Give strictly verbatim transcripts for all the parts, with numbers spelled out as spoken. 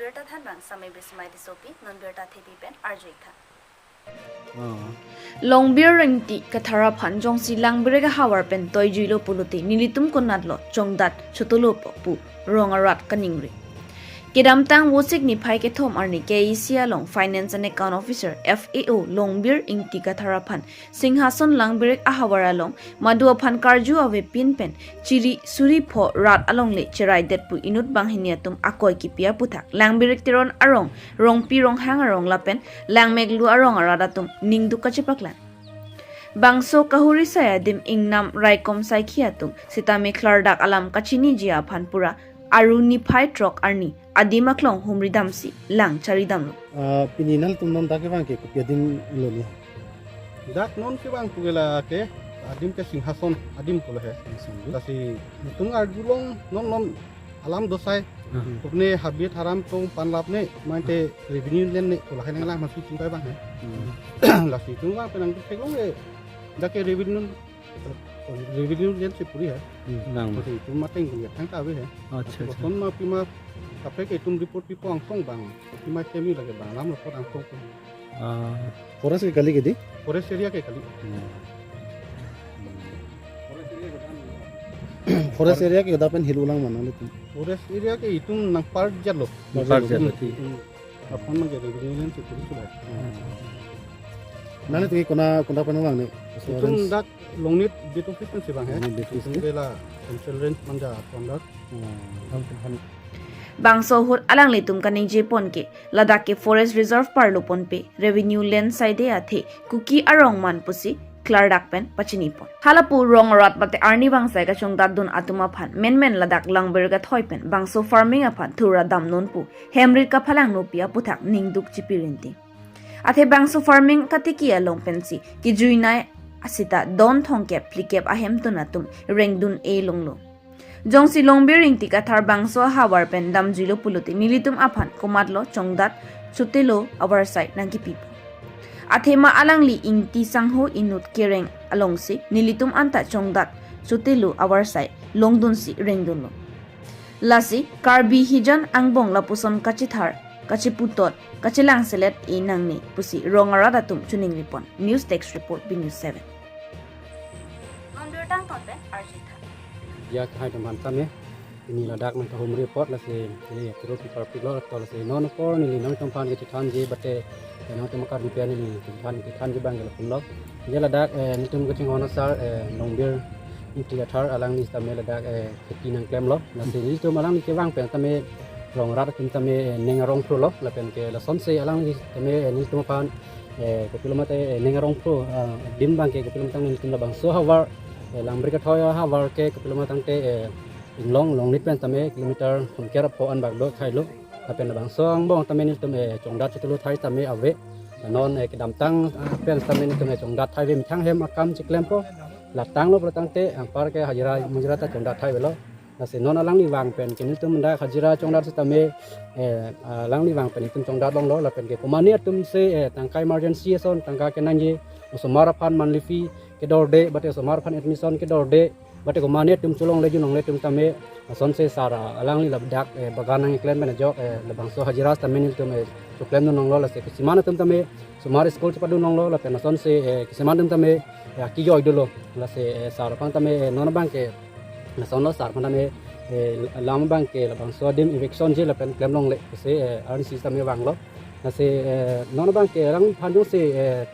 Birta thanbang Samai Bismai Tissopi, non birta thepi pen arju-ik tha. Longbir Ingti Kathar aphan jongsi Langbirek ahavar pen toijuilo pulote nelitum konatlo chongdat chotelo po pu rong arat kaningri. Kedamtang Vosik niphai kethom arni K A A C along Finance and Account Officer, F A O, Longbir Ingti Kathar aphan Singhason Langbirek ahavar along madu aphan karju avepin pen chiri suri pho rat alongle cheraidet pu inut banghini atum akoi kipi aputhak Langbirek Teron arong, Rongpi Ronghang arong lapen Langmeklu arong arat atum ningduk kachepaklang. Bangso kahuri sai adim ingnam raikom saikhi atum sitame klardak alam kachiniji aphan pura aru niphai throk arni adim aklong humridamsi lang charidamlo. Ah, pini nangtum non dak kevang ke kopi adim lo ni? Dak non kevang pu ke la ke adim ke Singhason adim pulo he. Singhason. Lasi nelitum arjulong non non alam dosai. Hmm. Kopine habit haram tong panlap ne, mate revenue len ne, pu lahai nang lang masi chingkai abang he. Hmm. Lasi itum abang penang theklong e. Dak ke revenue, revenue len si puri he. Hmm. Lang. Masi itum mateng ke thangta ave he. Accha, accha. Koson ma pima kaprek itum report pipo angsong abang. Pima kemi lake abang alam report angsong pu. Ah, forest ke kali ke di? Forest area ke kali. Hmm. Forest area ke dak pen hilu lang mana nelitum? Forest area ke itum nangparjatlo. Nangparjatlo. Hmm, ti. Itum aphan ma ke revenue len si puri sudah. Hmm. Nangtum ke kona, kona pen lang ni? Itum dak Longnit Beat Office pen si abang he. Longnit Beat Office. Itum ke la Central Range manja under. Hmm. Bangso ahut alanglitum kaningje pon ke ladak ke forest reserve parlo ponpe, revenue len saide athe Kuki arong man pusi klardak pen pachini pon. Halapu rong arat mate arnivang sai kachongdat dun atum aphan menmen ladak Langbirek athoi pen bangso farming aphan thura damnon pu hemrit kaphalang nopi aputhak ningduk chipi rinti. Athe bangso farming katiki along pensi kijuinai asita don thomkep phlikep ahemtun atum rengdun-e longlo. Jongsi Longbir Ingti Kathar bangso ahavar pen damjuilo pulote nelitum aphan komatlo chongdat chotelo avarsai nangkipipo. Athema alangli Ingti Sangho inut kereng alongsi nelitum anta chongdat chotelo avarsai longdunsi rengdunlo. Lasi Karbi hijan angbong lapuson kachithar, kachiputot, kachelangselet-e nangne pusi rong arat atum chiningri pon. News Desk Report, B News seven. Non birta angton pen arju-ik tha. Ya, hai teman kami. Pini ladak nangkahumri apot lasi neli turu kipar piklo to lasi non apor neli nangtumphan kechethanji bate nangtum akar dipian neli tumphan kechethanji abang ke lapulo. Ya ladak, eh, nelitum kachinghon asar, eh, Longbir Ingti Kathar alangli sitame ladak, eh, kheti nangklemlo. Lasi nelitum alangli kevang pen tame rong arat atum tame, eh, ning arong phrulo lapen ke lasonsi alangli tame, eh, nelitum aphan, eh, kopilo mate, eh, ning arong phru, ah, adim abang ke kopilo mate nelitum labangso ahavar, eh, Langbirek athoi ahavar ke kopilo mate tangte, eh, inglong Longnit pen tame kilometer thomkep apho an bak do thailo. Lapen labangso angbong tame nelitum, eh, chongdat chotelo athai tame ave. Non, eh, kedamtang, ah, pen tame nelitum, eh, chongdat athai ave methang hem akam chiklempo. Latanglo pulo tangte anpar ke hajira mujira ta chongdat athai avelo. Lasi non alangli vang pen ke nelitum dak hajira chongdat sitame, eh, alangli vang pen itum chongdat longlo lapen ke komane atum si, eh, tangka emergency ason tangka kenangji, osomar aphan monthly fee kedorde, bate osomar aphan admission kedorde, bate komane atum cholongle junlongle atum tame, lasonsi sar alangli ladak, eh, bagan nangkeklem pen ajok, eh, labangso hajira tame nelitum, eh, choklemdun longlo lasi kisiman atum tame osomar school chepadun longlo lapen lasonsi, eh, kisiman atum tame, eh, akijoi dolo. Lasi, eh, sar aphan tame, eh, non abang ke lasonlo sar aphan tame, eh, alam abang ke labangso adim eviction ji lapen klem longle pusi, eh, arnisi tame vanglo. Lasi, eh, non abang ke alangphan jongsi, eh,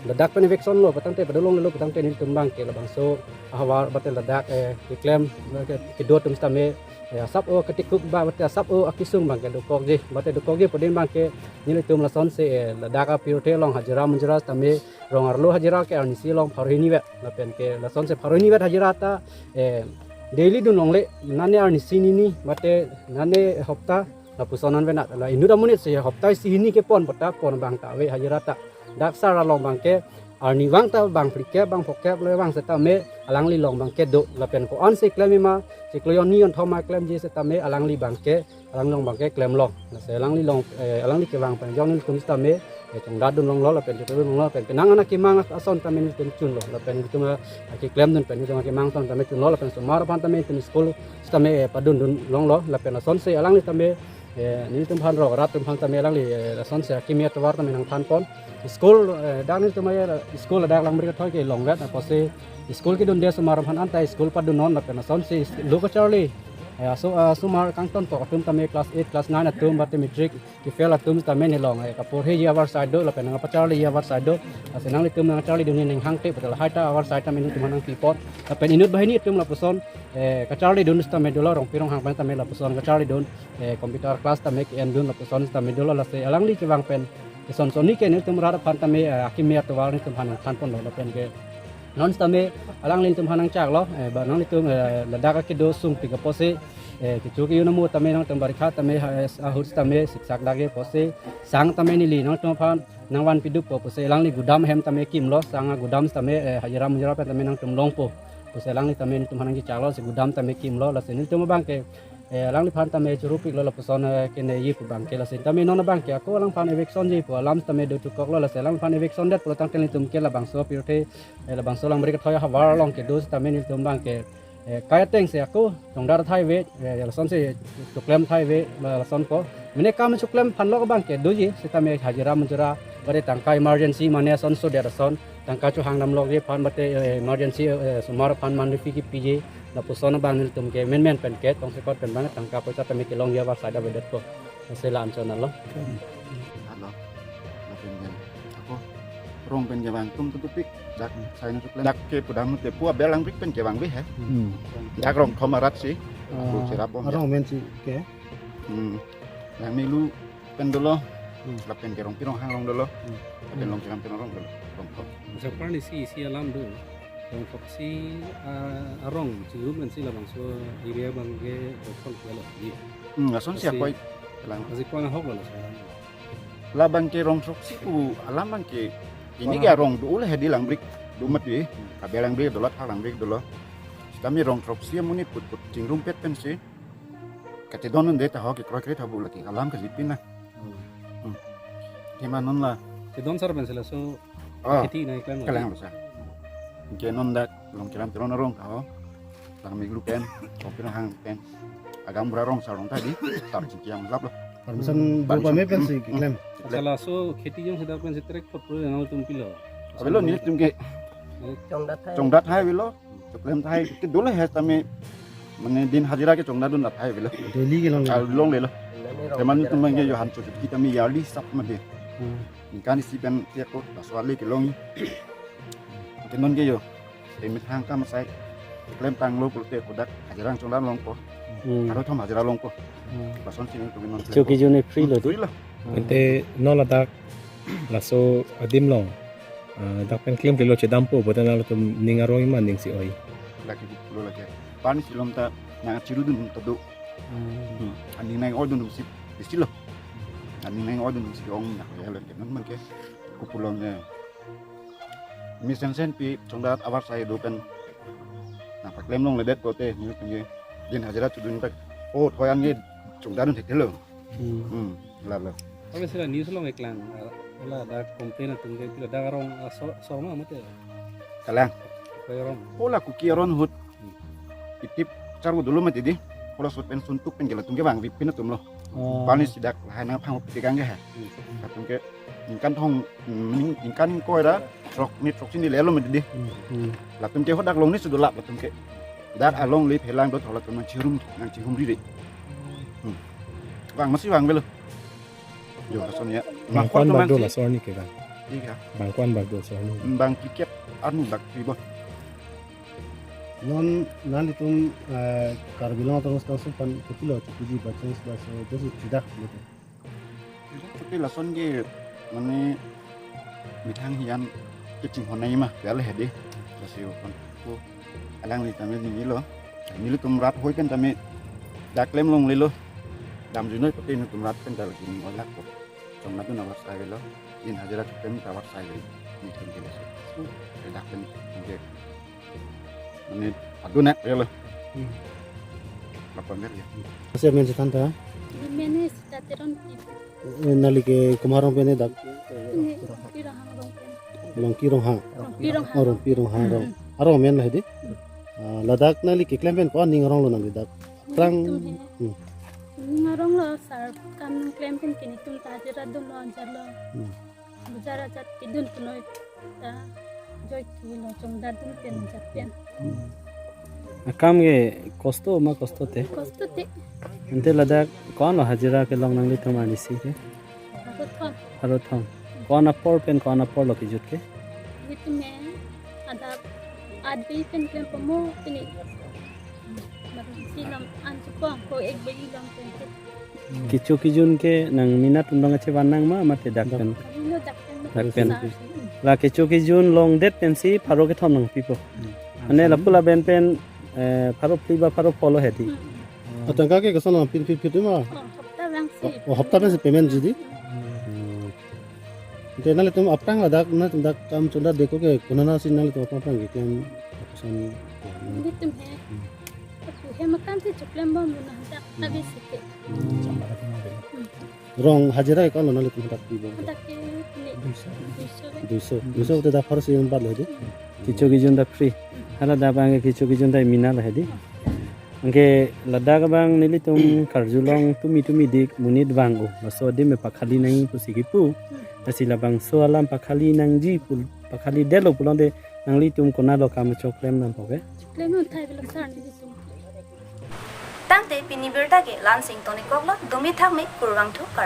ladak pen eviction lo pu tangte padun longlelo pu tangte nelitum abang ke labangso ahavar bate ladak, eh, keklem, eh, ke, kedo atum sitame, eh, asap o ketikuk ba bate asap o akesung abang ke dokokji bate dokokji pu adim abang ke nelitum lasonsi, eh, ladak apirthe along hajira mujira sitame rong arlo hajira ke arnisi along pharo hini vet lapen ke lasonsi pharo hini vet hajira ta, eh, daily dun longle nane arnisi hini bate nane hopta lapuson an venat la inut amonit si hopta isi hini kepon pota pon abang ta ave hajira ta. Dak sar along abang ke arnivang ta bang phlikep bang phokep le vang setame alangli along abang ke do lapen ko-an si klem ma si kloyon ni on thoma klemji setame alangli abang ke alangli along abang ke klemlo. Lasi alangli along, eh, alangli kevang pen jong nelitum sitame, eh, chongdat dun longlo lapen chotelo dun longlo lapen penang an akemang ason tame nelitum chunlo lapen nelitum, eh, keklem dun pen nelitum akemang ason tame chunlo lapen osomar aphan tame nelitum school sitame, eh, padun dun longlo lapen lasonsi alangli tame Eh, nelitum aphan rong rat atum aphan tame alangli, eh, lasonsi akimi atovar tame nangthanpon. School, eh, dak nelitum, eh, school dak Langbrik athoi kelongvet apotsi school kedunde osomar aphan anta school padunnon lapen lasonsi lo kacharli. Eh, aso, ah, osomar kangtonpo atum tame class eight, class nine atum bate matric kefail atum tame nelong, eh, kaporheji avarsai do lapen nangpacharliji avarsai do. Lasi nanglitum nangcharlidun ning hangte betul haita avarsai tame nelitum aphan nangpipon. Lapen inut banghini atum lapuson, eh, kacharlidun sitame dolo, Rongpi Ronghang pen tame lapuson kacharlidun, eh, computer class tame ke-endun lapuson sitame dolo. Lasi alangli kevang pen kesonsonni ke nelitum rat aphan tame, eh, akimi atovar nelitum aphan nangthanponlo lapen ke non sitame alangli nelitum aphan nangchaklo, eh, ba nanglitum, eh, ladak akedo sungpik apotsi, eh, kecho ke-un amo tame nangtum barikha tame ha-, eh, ahut tame siksak dage apotsi sang tame neli nangtum aphan nangvanpidunpo pusi alangli gudam ahem tame kimlo, sang agudam tame, eh, hajira mujira pen tame nangtum longpo pusi alangli tame nelitum aphan nangchaklo, si gudam tame kimlo. Lasi nelitum abang ke, eh, alangliphan tame chorupiklo lapuson, eh, keneji pu abang ke. Lasi tame non abang ke ako alangphan evictionji pu alam tame dochukoklo. Lasi alangphan eviction det pulo tangte nelitum ke labangso pirthe, eh, labangso Langbrik athoi ahavar along kedo sitame nelitum abang ke, eh, kai atengsi ako chongdat athai ave, eh, lasonsi choklem athai ave, la-, lasonpo. Mane kam choklem aphanlo abang ke doji sitame hajira mujira bade tangka emergency mane asonso det ason tangka chohang damlokji aphan bate, eh, emergency, eh, osomar aphan monthly fee kepiji lapuson abang nelitum ke menmen pen ke tongsekot pen abang tangka poisa tame kelongji avarsai davedetpo. Lasi la-an chonlo. Halo. Lapen ke ako rong pen kevang atum tu tupik dak sai nangchoklem. Dak ke pudam te pu aber Langbrik pen kevang ave he. Hmm. Dak Rongthom arat si. Ah, aku chirap bom ya. Arong amen si ke. Hmm. Yang Melu pen dolo. Hmm. Lapen ke Rongpi Ronghang arong dolo. Hmm. Lapen Longkiram pen arong dolo. Rongthom. Japan isi isi alam do. Rongthroksi, ah, arong chingrum pensi labangso area abang ke dokon kelo di. Hmm, lasonsi lasi akoi lang. Lasi ko-an ahoklo laso. Labang ke Rongthroksi pu alam abang ke ini ke arong do le hedi Langbrik do mati. Kabe Langbrik dolo, thak Langbrik dolo. Sitame Rongthroksi amonit put put chingrumpet pensi kachedon un det ta ho kekroi kroi tha bu lake alam kajipin na. Hmm. Hmm. Kema non la. Chedon sar pensi laso. Ah, kheti nangkeklem lo. Kelang lo sa. Ke non dak Longkiram Teron arong tha ho. Lang Melu pen, Rongpi Ronghang pen. Agang bura rong sarong tadi, tam singki yang lap lo. Permission. Permission. Buka me pensi keklem. Keklem. Asal laso kheti jongsi dak pensi trek pot pro nangtum pilo. Avelo nelitum ke. Chongdat athai. Chongdat athai avelo. Choklem athai ke dolo he tame mane din hajira ke chongdatdun athai avelo. Daily kelong. Ah, longlelo. Teman nelitum ke Johan Choki tame yearly sap mati. Hmm. Ningkan isi pen tiak ko laswali kelong. Ke non ke yo. Te methang kam sai. Klem tanglo pulote kodak hajira chongdat longpo. Hmm. Aro thom hajira longpo. Hmm. Lasonsi nelitum non. Choki juni free lo di. Free lo. Hmm. Ante non ladak laso adim along, ah, dak pen klemklelo chedampo, bote nanglitum ning arong iman ning si oi. Lake pulo lake. Pani silom ta nangchirudun ta do. Hmm. Hmm. Aning nang-oidun si besi lo. Aning nang-oidun si ong na ya lo ke non man ke. Kopilo ne. Mesensen pi chongdat avarsai do pen nangpaklem longledet pulote nelitum ke din hajira chodun tak. Oh, thoi an ke chongdatdun thekthe-lo. Hmm. Hmm, lalo. Tapi sila news along eklang, ah, hala dak complain atum ke, hala dak arong, ah, so-, sorma mate. Kalang. Koi arong. Hala Kuki aron ahut. Hmm. Itip charvo dolo mati di. Hala sot pen suntuk pen ke latum ke bang vipin atum lo. Oh. Pani si dak lahai nangphang pitikang ke ha. Hmm. Latum ke ningkan thong, hmm, ning-, ningkan ingkoi ra, throk ni throk sini lelo mati di. Hmm. Hmm. Latum ke hadak longle si dolap latum ke. Dak alongle phelang dot latum nangchirum, nangchihumri de. Hmm. Bang masi bang avelo. Yo, lason ya. Bang ko-an bak do laso arni ke bang? Iya. Bang ko-an bak do laso arni? Bang tiket anu bak ribo. Non nanglitum, eh, Karbi Anglong Autonomous Council aphan kopilo chikuji bachang sila so dosi chidak lo. Tapi lason ke mane methang hian kechinghon nai ma, ya le hedi. Lasi kon ko alangli tame ningilo. Nelitum rat hoi pen tame dak klem longlelo. Damjunoi pute nelitum rat pen dak lagi ning olak ko. Chongdatdun avarsai avelo. Din hajira choklem ta avarsai avelo. Nelitum ke lasi. Dak klem ke. Mane adun ya, ya lo. Hmm. Lapan ber ya. Masi amen si than ta? Amen si Sita Teronpi. Eh, nangli ke komat arong pen dak? Ini, Rongpi Ronghang arong pen. Longki Ronghang. Rongpi Ronghang. Oh, Rongpi Ronghang arong. Hmm. Arong amen la hedi? Hmm. Ah, ladak nangli keklem pen ko-an ning arong lo nangli dak? Aphrang. Hmm. Ning arong lo sir, kam nang klem pen ke netum ta hajira dunlo, anchot lo. Hmm. Bajar ajat kedun punoi ta joy kilo, chongdat dun pen, anchot pen. Hmm. Akam ke kosto ma kosto te? Kosto te. Ante ladak ko-an lo hajira kelong nanglitum arnisi ke? Pharo thom. Pharo thom. Ko-an apor pen ko-an apor lo kejut ke? Netum ke adap aat baji pen klem pamo pini. Baru si lam an chupong ko ek baji lam pen ke. Kecho kejun ke nang minat undong ache van nang ma mate dak pen? Kami lo dak pen. Dak pen. Sa si. La kecho kejun longdet pensi pharo kethom nangpipo. Hmm. Ane lapu lapen pen, eh, pharo phli ba pharo pho lo hedi. Hmm. Atangka ke koson pin pin pin ma? Oh, hopta abang si. Oh, hopta abang si payment ji di? Hmm. Ante nanglitum aphrang ladak, nanglitum dak kam chongdat deko ke konat si nanglitum aphrang aphrang ke klem koson? Netum he. Hmm. Apu hem akam si choklem bom lo, na dak Hmm. abi si ke. Hmm. Rong hajira ko-an lo nanglitum dak pi bom? Dak ke ni. Duiso. Duiso. Duiso. Duiso te dak pharo si empat lo hedi? Kecho kejun dak free. Hala dak abang kecho kejun dak mina lo hedi. Anke ladak abang nelitum karjulong tumi tumi dik monit vang-o. Laso adim pakhali nangji pusi kipu. Lasi labangso alam pakhali nangji pu, pakhali detlo pulote nanglitum konat lo kam choklem nangpo ke? Choklem nang thai belo sir netum. Tangte pini birta ke la-an si ingtonik koklo, dumi thakme kurvangthu kardom.